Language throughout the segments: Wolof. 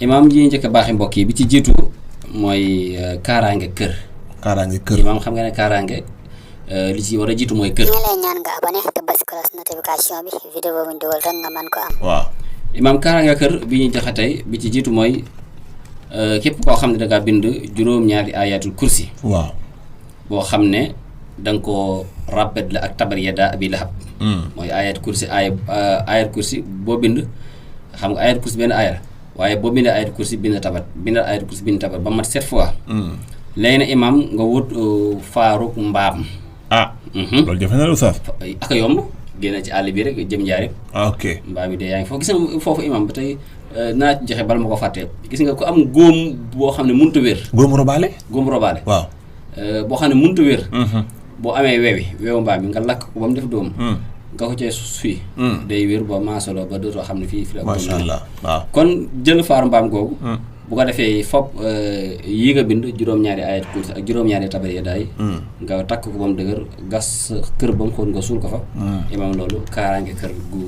imaam yi njëkk a baaxee mbokk yi bi ci jiitu mooy kaaraange kër. imaam xam nga ne kaaraange li ci war a jiitu mooy kër. ñu lay ñaan nga abonné te bës cloche notification bi vidéo bu ñu dugal rek nga mën ko am. waaw imaam kaaraange kër bi ñuy joxe tey bi ci jiitu mooy képp koo xam ne da ngaa bind juróom-ñaari ayatul kursi. waaw boo xam ne da nga koo rappet la ak tabar yada abi lahab. mooy ayat kursi ayat kursi boo bind xam nga ayat kursi benn aaya la waaye boo bindee ayat kursi bind tabat bindal ayat kursi bind tabat ba mat 7 fois. léegi nag imaam nga wut faaruk mbaam. loolu jafe na la oustaz. ak a yomb génn ci àll bi rek jëm njaari. ok mbaam yi de yaa ngi foofu gis nga foofu imaam ba tey naa ci joxe bala ma ko fàttee gis nga ko am góom boo xam ne mënut a wér. góomu robaale. góom robaale. waaw boo xam ne mënut a wér. boo amee weewu mbaam bi nga lakk ko ba mu def doom. nga ko cee suy. day wér ba maasaloo ba dootoo xam ne fii la. macha allah waaw kon jël faaru mbaam googu. bu ko defee fop yi nga bind juróom-ñaari ayat kursi ak juróom-ñaari tabar ya daay nga takk ko ba mu dëgër gas kër ba mu xool nga suul ko fa. imaam loolu kaaraange kër gu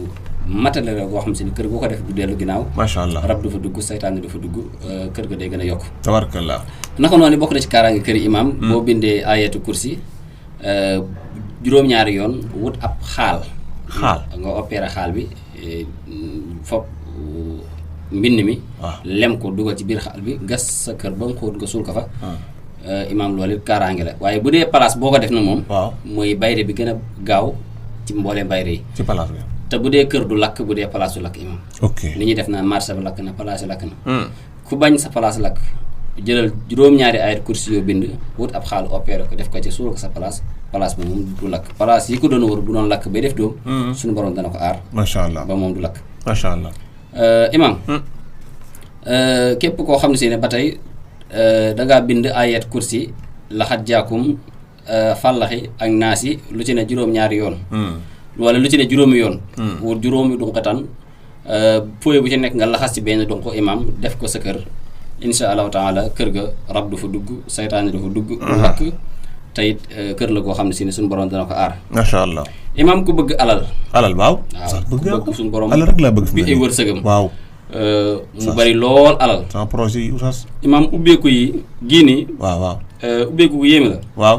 matale la goo xam si ni kër goo ko def du dellu ginnaaw. macha allah rab du fa dugg saytaan du fa dugg kër ga day gën a yokk. tabarkallah. naka noonu bokk na ci kaaraange kër imaam. boo bindee ayatu kursi juróom-ñaari yoon wut ab xaal. nga opéré xaal bi fop mbind mi. lem ko dugal ci biir xaal bi gas sa kër ba mu xóot nga suul ko fa. imaam loolu kaaraange la waaye bu dee place boo ko def na moom. mooy bayre bi gën a gaaw ci mbooleem bayre yi. ci place bi. te bu dee kër du lakk bu dee place du lakk imaam. ok li ñuy def na marché ba lakk na place lakk na. ku bañ sa place lakk jëlal juróom-ñaari ayat kursi yoo bind wut ab xaal opéré ko def ko ci suul ko sa place bi moom du lakk place yi ko doon wër bu doon lakk bay def doom. suñu borom dana ko aar. macha allah ba moom du lakk. macha allah. imaam képp koo xam ne si ne ba tey dangaa bind ayat kursi laxat jaakum fàllaxi ak naasi lu ci ne juróom-ñaari yoon. wala lu ci ne juróomi yoon. wut juróomi dunqatan fooy bu ci nekk nga laxas ci benn dunq imaam def ko sa kër insha allahu taala kër ga rab du fa dugg saytaane du fa dugg. du lakk te it kër la koo xam ne si ne suñu borom dana ko aar. macha allah. imaam ku bëgg alal. waaw. sax bëgg suñu borom alal rek laa bëgg bi ay wërsëgam. waaw. mu bari lool alal. sama projet yi oustaz. imaam ubbeeku yi gii nii. waaw. ubbeeku gu yéeme la. waaw.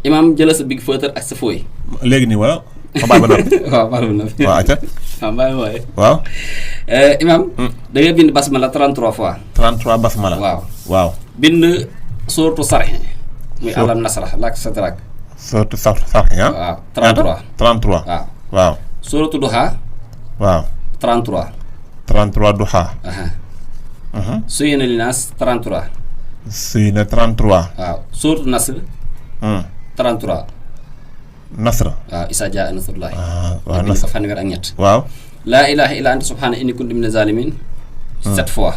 imaam jëla sa big feutre ak sa fooy. léegi nii wala. ma bàyyi ba noppi. waaw baax na noppi. waaw acca. waaw bàyyi waaye. waaw. imaam. da ngay bind basmala 33 fois. 33 basmala. waaw. bind sóoratu sarx. muy alam nasra lak sadrak. sóoratu sarx ah. waaw 33. waaw. sóoratu duha. waaw. 33. 33 duha. suyina linaas 33. suyina 33. waaw sóoratu nasr. 33. nasra. waaw isa jaa nasrullahi. waaw bind ko fanweer ak ñett. waaw. laa ilaha illa anta subhana inni kuntu mina zalimin 7 fois.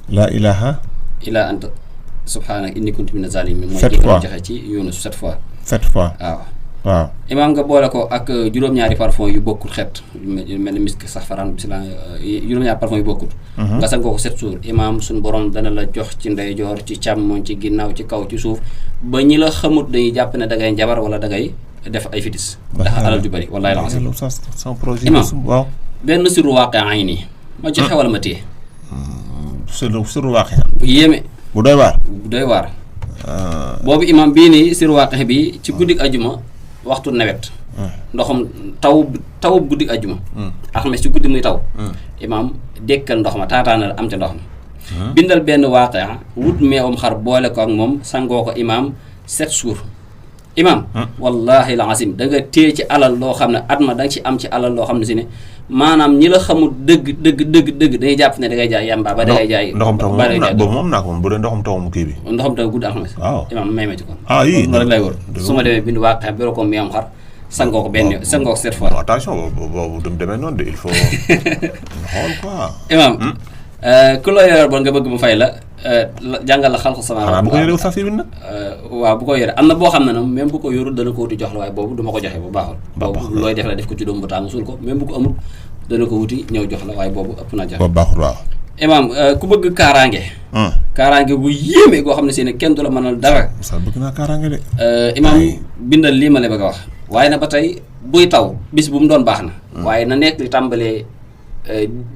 laa ilaha illa anta subhana inni kuntu mina zalimin. 7 fois mooy joxe ci Yunus 7 fois. 7 fois. waaw. imaam nga boole ko ak juróom-ñaari parfum yu bokkul xeet yu mel ni misk safaran bisila juróom-ñaari parfum yu bokkul. nga sangoo ko 7 jours imaam suñu borom dana la jox ci ndeyjoor ci càmmoñ ci ginnaaw ci kaw ci suuf ba ñi la xamut dañuy jàpp ne dangay njabar wala dangay def ay fitis. ndax alal ju bari wallahi la xam. imaam waaw. benn siru waaqe ay nii ma joxe wala ma téye. siru waaqe. bu yéeme. bu doy waar. bu doy waar. boobu imaam bii nii siru waaqe bi ci guddik ajuma waxtu nawet. ndoxam taw guddik ajuma. alxames ci guddi muy taw. imaam dékkal ndox ma taataanal am te ndox ma. bindal benn waaqe wut meewam xar boole ko ak moom sangoo ko imaam 7 jours. imaam wallahi la asim da nga téye ci alal loo xam ne at ma da nga ci am ci alal loo xam ne si ne maanaam ñi la xamul dëgg dañuy jàpp ne da ngay jaay yamba ba da ngay jaay. ndoxam taw boobu moom naa ko moom bu dee ndoxam taw mu kii bi. ndoxam taw guddi alxames. waaw imaam may ma ci kon. yii loolu rek lay wër su ma demee bind waaqe bero ko meewam xar sangoo ko benn sangoo ko 7 fois. attention boobu du demee noonu de il faut xool quoi. imaam ku la yor bon nga bëgg mu fay la jàngal la xalqu samaawaat. xanaa bu ko yoree sax si nag. waaw bu ko yoree am na boo xam ne nag même bu ko yorul dana ko wuti jox la waaye boobu du ma ko joxe bu baaxul. boobu looy def la def ko ci doom bu tàng suul ko même bu ko amul dana ko wuti ñëw jox la waaye boobu ëpp na joxe. boobu baaxul waaw. imaam ku bëgg kaaraange. kaaraange gu yéeme goo xam ne si ne kenn du la mënal dara. sax bëgg naa kaaraange de. imaam bindal lii ma la bëgg a wax. waaye nag ba tey buy taw bis bu mu doon baax na. waaye na nekk li tàmbalee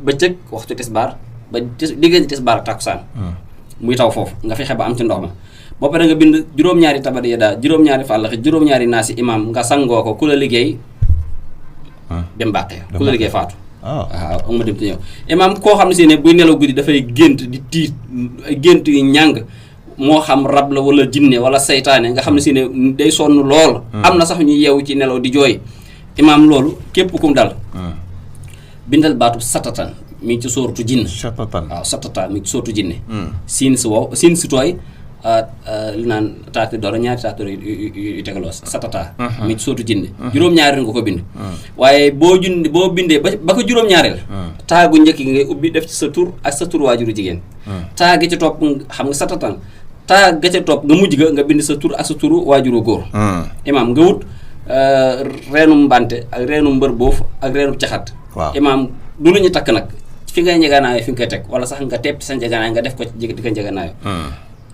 bëccëg waxtu tisbaar ba diggante tisbaar ak takkusaan muy taw foofu nga fexe ba am ci ndox ma ba pare nga bind juróom-ñaari tabari ya daa juróom-ñaari fàllaxi juróom-ñaari naasi imam nga sangoo ko ku la liggéey dem bàqee ku la liggéey faatu waaw ma dem te ñëw imam koo xam ne si ne buy nelaw guddi dafay gént di tiit gént yi ñàng moo xam rab la wala jinne wala saytaane nga xam ne si ne day sonn lool am na sax ñu yeewu ci nelaw di jooy imam loolu képp kum dal bindal baatu satatan mi ngi ci sóoratu jinne waaw satatan mi ngi ci sóoratu jinne siin si wow siin si tooy li naan taati doora ñaari taati doora yu tegaloo satata mi ngi ci sóoratu jinne juróom-ñaareel nga ko bind waaye boo bindee ba ko juróom-ñaareel taagu njëkk gi ngay ubbi def ci sa tur ak sa tur waajuru jigéen taag ga ca topp xam nga satatan taag ga ca topp nga mujj ga nga bind sa tur ak sa turu waajuru góor imam nga wut reenu mbante ak reenu mbër boof ak reenu caxat imam du lu ñu takk nag fi ngay njeganaayoo fi nga koy teg wala sax nga tepp sa njeganaay nga def ko ci di ko njeganaayoo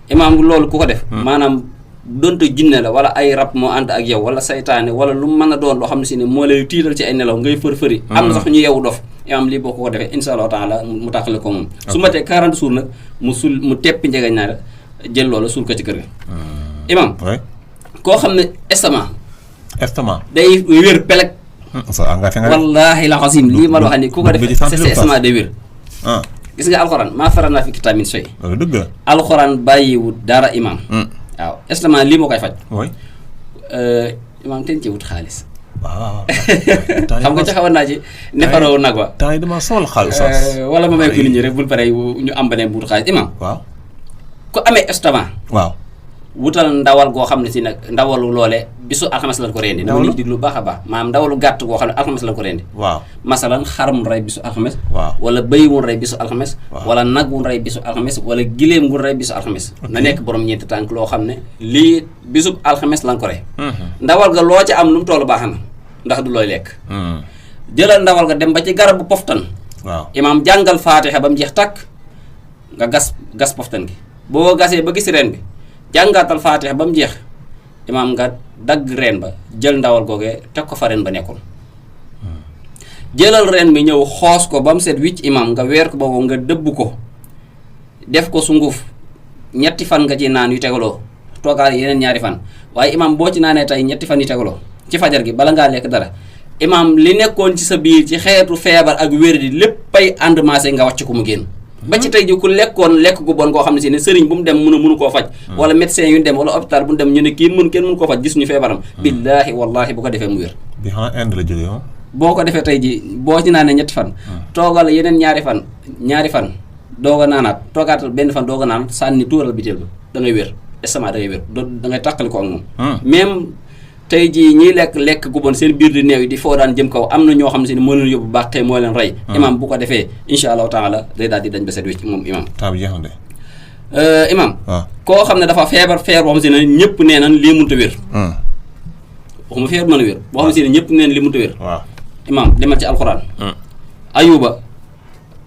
imam loolu ku ko def maanaam donte jinne la wala ay rab moo ànd ak yow wala saytaane wala lu mën a doon loo xam ne si ne moo lay tiital ci ay nelaw ngay fër-fëri am na sax ñu yeewu dof imam lii boo ko defee insha allahu taala mu tàqale ko moom su ma tee 40 jours nag mu teppi njeganaay jël loola suul ko ci kër ga imam koo xam ne estomac day wér peleg wallaahi la xasim lii ma la wax ni ku ko def sa estomac day wér gis nga alxuraan maa faral naa fi kitaab min shay dëgg la alxuraan bàyyiwut dara imam waaw estomac lii moo koy faj imam teen ci wut xaalis waaw xam nga taxawoon naa ci nefaroo nag wa temps yi dama soxla xaalis wala ma may ko nit ñi rek bul pare ñu am beneen buut xaalis imam waaw ku amee estomac waaw wutal ndawal goo xam ne si nag ndawalu loole bisu alxames lañ ko rendi dama nit diglu baax a baax maanaam ndawalu gàtt goo xam ne alxames lañ ko rendi waaw masalan xar mu rey bisu alxames waaw wala bëy mu rey bisu alxames wala nag mu rey bisu alxames wala giléem mu rey bisu alxames na nekk borom ñeenti tànk loo xam ne lii bisu alxames lañ ko rey ndawal ga loo ca am lu mu toll baax na ndax du looy lekk jëlal ndawal ga dem ba ci garabu poftan waaw imaam jàngal faatixa ba mu jeex tàkk nga gas poftan gi boo gasee ba gis reen bi jàngaatal faatixa ba mu jeex imaam nga dagg reen ba jël ndawal googee teg ko fa reen ba nekkoon jëlal reen bi ñëw xoos ko ba mu set wicc imaam nga weer ko boobu nga dëbb ko def ko sunguf 3 fan nga ci naan yu tegaloo toogaal yeneen 2 fan waaye imaam boo ci naanee tey 3 fan yu tegaloo ci fajar gi bala ngaa lekk dara imaam li nekkoon ci sa biir ci xeetu feebar ak wér di léppay ànd maase nga wàcc ko mu génn ba ci tey ji ku lekkoon lekk gu bon koo xam ne si ne sëriñ bu mu dem mënu koo faj wala médecin yu dem wala hôpital bu mu dem ñu ne kii kenn mënu koo faj gis ñu feebaram billaahi wallaahi bu ko defee mu wér bi xanaa Inde la jógee moom boo ko defee tey ji boo ci naanee 3 fan toogal yeneen 2 fan doog a naanaat toogaatal benn fan doog a naan sànni tuural biteel ba da ngay wér estomac da ngay wér da ngay tàqali ko ak moom même tey jii ñiy lekk gu bon seen biir di neew yi di foo daan jëm kaw am na ñoo xam ne moo leen yóbbu bàqee moo leen rey imam bu ko defee insha allahu taala day daal di dañ ba set wécc moom imam temps bi jeex na de imam koo xam ne dafa feebar boo xam si ne ñëpp nee nan lii mënut a wér waxuma feebar mën a wér boo xam si ne ñëpp nee nan lii mënut a wér imam demal ci alquran ayuba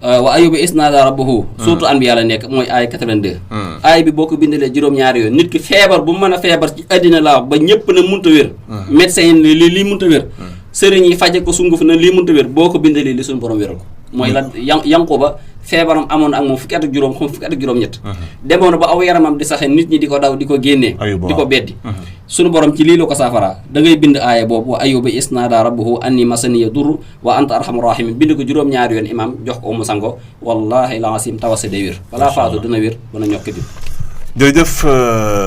wa ayuba isnaada rabbahu surtout an bi yàlla nekk mooy aay 82 aay bi boo ko bindalee juróom-ñaari yoon nit ki feebar bu mën a feebar ci àddina la ba ñëpp na munta wér médecin yi lii munta wér sëriñ yi faje ko sunguf na lii munta wér boo ko bindalee li suñu borom wéral ko mooy la yanqu ba feebaram amoon ak moom fukki at ak juróom xam fukki at ak juróom-ñett demoon na ba aw yaramam di saxe nit ñi di ko daw di ko génnee di ko beddi suñu borom ci lii la ko saafara da ngay bind aaya boobu wa ayuba isnaada rabbuhu anni masaniya dur wa anta arhamur rahimin bind ko juróom-ñaari yoon imam jox ko mu sango wallahi laasim tawase day wér balaa faatu dina wér bana ñokk di jërëjëf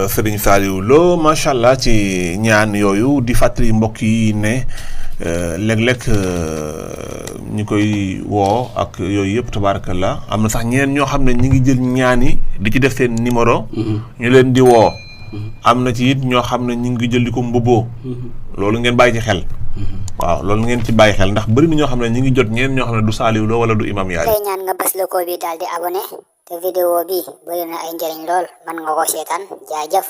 Serigne Saliou Lo macha allah ci ñaan yooyu di fàttali mbokk yi ne léeg-léeg ñu koy woo ak yooyu yëpp tabarakallah am na sax ñeneen ñoo xam ne ñi ngi jël ñaan yi di ci def seen numéro ñu leen di woo am na ci it ñoo xam ne ñu ngi jël di ko mbubboo loolu ngeen bàyyi ci xel waaw loolu ngeen ci bàyyi xel ndax bëri na ñoo xam ne ñu ngi jot ñeneen ñoo xam ne du Saliou Lo wala du imam yaay tey ñaan nga bës loko bi daal di abonné te vidéo bi bëri na ay njëriñ lool man nga ko seetaan jaajëf